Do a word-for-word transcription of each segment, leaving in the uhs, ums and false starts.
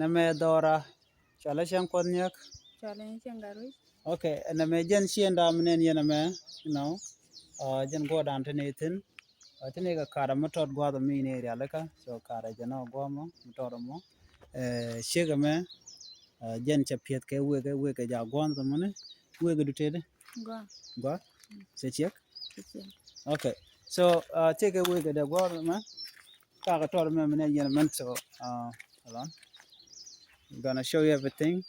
Nɛmɛ dhɔra. Cɔalɛ Cäŋ Kuɔth Nhiäk. Cɔalɛ Cäŋ Gatwec. Okay, nɛmɛ jɛn ciëŋda mi nɛn yɛn ɛmɛ, you know. Uh, jɛn guɔdan tin ithin. Uh, tin ikɛ karɛ mi tɔt gua̱th mi ni rialikä. So karɛ jɛn ɔ gua̱th mɔ mi tɔt mɔ. Uh, ciek ɛmɛ. Uh, jɛn cɛ piɛth kɛ wek, wek kɛ ja gua̱th mɔ ni. Wek du tedi. Gua̱th. Gua̱th. Cɛ ciek. Cɛ ciek. Okay. So, uh, tekɛ wek kɛ dɛ gua̱th mɛ. Kakɛ tɔt mɛ mi nɛ yɛn mɛn. So, uh, hold on. I'm gonna show you everything.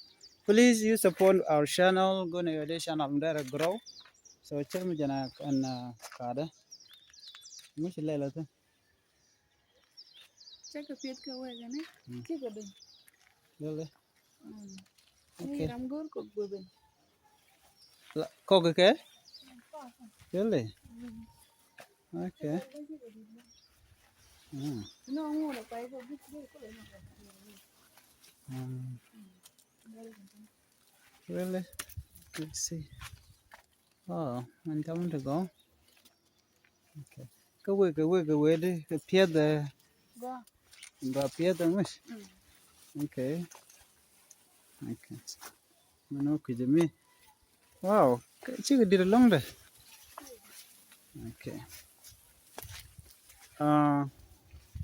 Please, you support our channel. Go to your channel and let it grow. So, cɛ mi jɛn a kan, uh, kadɛ. Much lɛ lɛ thin. Cɛ kɛ piɛth kɛ wek ni. Mm. Kikɛ dun. Lɛ lɛ. Mm. Okay. Ni ram go̱r kɔ gueben. La, kɔk kɛ? Really? Mm. Okay. Mm. No, ŋuɔt a pay kɔ gup gup kɔ lɛ nɔ. Mm. Really? Let's see. Oh, man, come to go. Okay. Kä wek, kä wek, kä wek di, kä piɛth, eh, gua, gua piɛth, eh, ŋuc. Mm. Okay. Okay. Mano kui̱dɛ mi. Wow. Cikɛ dit ɛlɔŋdɛ. Okay. Ah,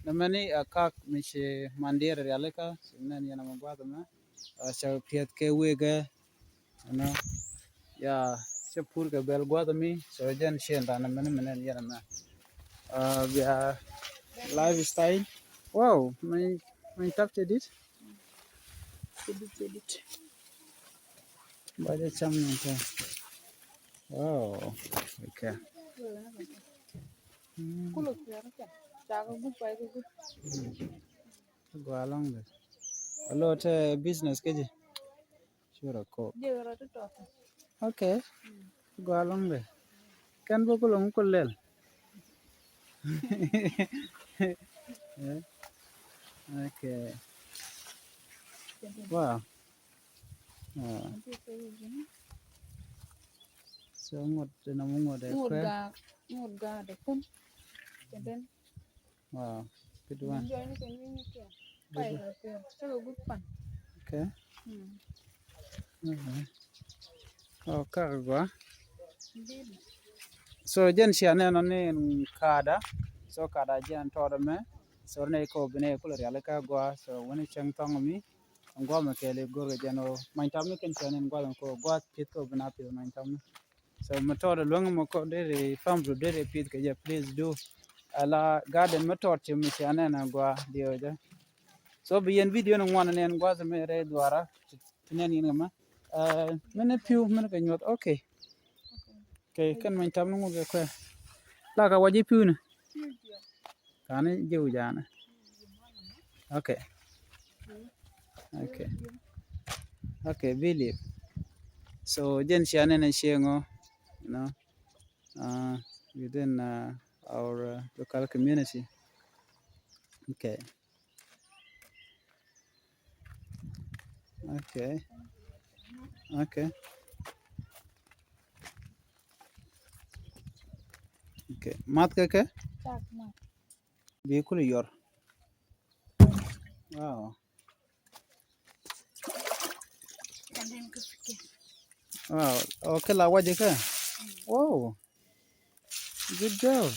nɛ mɛni a kak mi ci mandiɛr rialikä, ci nɛn yɛn a mɛ gua̱th mɛ. Ah, cɛ piɛth kɛ wek, eh, you know, ya, cɛ pur kɛ bɛl gua̱th mi, so jɛn ciɛn ran mɛn mɛn yɛn mɛ. Uh, bia lifestyle. Wow, my, my tap cɛ dit. Cɛ dit, cɛ dit. Ba jɛ cam ni tɛ. Wow, okay. Mm. Kulo kɛ, cakɛ gup, cakɛ gup. Mm. Gua lɔŋ dɛ. Alo tɛ business kɛ jɛ. Sure ko. Jɛ rɔ ti tɔt. Okay. Mm. Gua lɔŋ dɛ. Kɛn bä kulo ŋu kul lɛl. Eh? Okay. Wow. Ah. So ŋot, nɔmɔ ŋot ɛ ŋot kɛ? Gaa, ŋot gaa dɛ kum. Kɛ den. Wow, good one. Enjoy ni kɛ ni ni kɛ. Good one. Pai kɛ kɛ. Cɛ kɛ good pan. Okay. Mm. Mm-hmm. Oh, kak gua. Didi. So jɛn cia nɛn ni in kada. So kada jɛn tɔɔdɛ mɛ. So ni ko bine kula rialikä gua. So wani cɛŋ tɔŋ mi. Gua mɛ kɛli gor kɛ jɛn o. Many tam ni kɛn cia nɛn gua ko gua pit ko bina pit many tam ni. So mɛ tɔɔdɛ luäŋ mɛ ko deri farm du deri pit kɛ jɛ, please do. Ala garden mɛ tɔɔd ci mi cia nɛn gua diɔ jɛ. So bi yɛn video ni ŋuan nɛn gua mɛ rɛ duara. Ti nɛn yɛn kɛ mɛ. Uh, mɛn piu mɛn kɛ nyuɔth. Okay. Okay, kɛn many tam ni ŋu kɛ kuɛ. La ka waji piu ni. Kani jiw jana. Okay. Okay. Okay, Billy. So jɛn cia nɛn cieŋɔ, you know, uh, within, uh, our, uh, local community. Okay. Okay. Okay. Okay. Math kɛ kɛ? Cak math. Bi kul yɔr. Wow. Wow. Okay, la waje kɛ. Wow. Good job.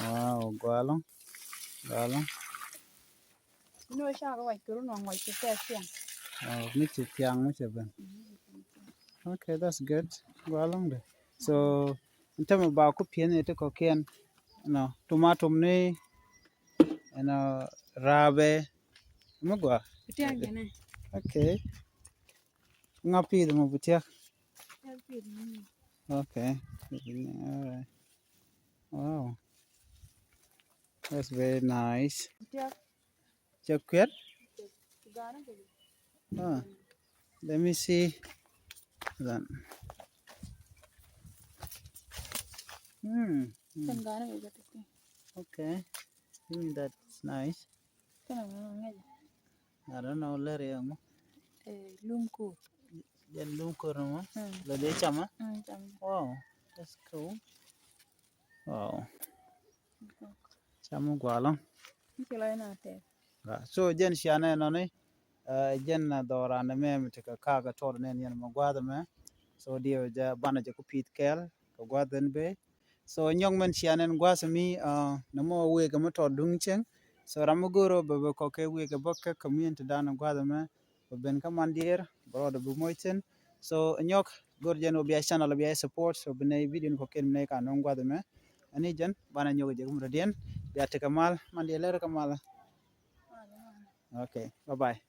Wow, gualɔ, gualɔ. Ino cak wac kɛ run waŋ wac kɛ kɛ thiaŋ. Oh, mi ci thiaŋ mi ci ben. Okay, that's good. Gualɔ de. So, in term of ba ku piɛn it kɔkiɛn, you know, tomato ni, you know, rabe. Mi gua. Thiaŋ kɛnɛ. Okay. Ŋa pith mɔ bi thiak? Thiak pith mɔ. Okay. All right. Wow. That's very nice. Thiak. Cɛ kuɛt? Cɛ gani kɛ. Ah. Let me see. Then. Hmm. Hmm. Kɛn gani kɛ. Okay. I think that's nice. Kɛn a ŋa̱ ŋa̱. I don't know, lɛr yɛ ŋu. Eh, lum kur. Jɛn lum kur ni mɔ. Mm. Lɛ dee cama. Mm, cama. Wow, that's cool. Wow. Ca mi gualɔ. So jɛn cianɛ nɔni, jɛn dhɔran mɛ mi ti kɛ kakä tɔt nɛn yɛn mɛ gua̱th mɛ. So diɛ jɛ banɛ jɛ ku pith kɛɛl kɛ gua̱th ɛn bee. So nyɔk mɛn cianɛ gua̱th mi, nɛ mɔ wek mɛ tɔt duŋ cieŋ. So ram mi go̱r bɛ bɛ kɔkɛ wek bä kɛ community dan gua̱th mɛ. Bɛ ben kä man dier bɛ rɔɔdɛ bi moc thin. So nyɔk go̱r jɛn wä bia channel bia support. So bi nɛ video ni kɔkɛ mi nɛ ka nɔŋ gua̱th mɛ. Ani jɛn banɛ nyɔk jɛ kum rɔ diɛn bia tekɛ mal man diɛ lɛr kɛ mal. Okay, bye bye.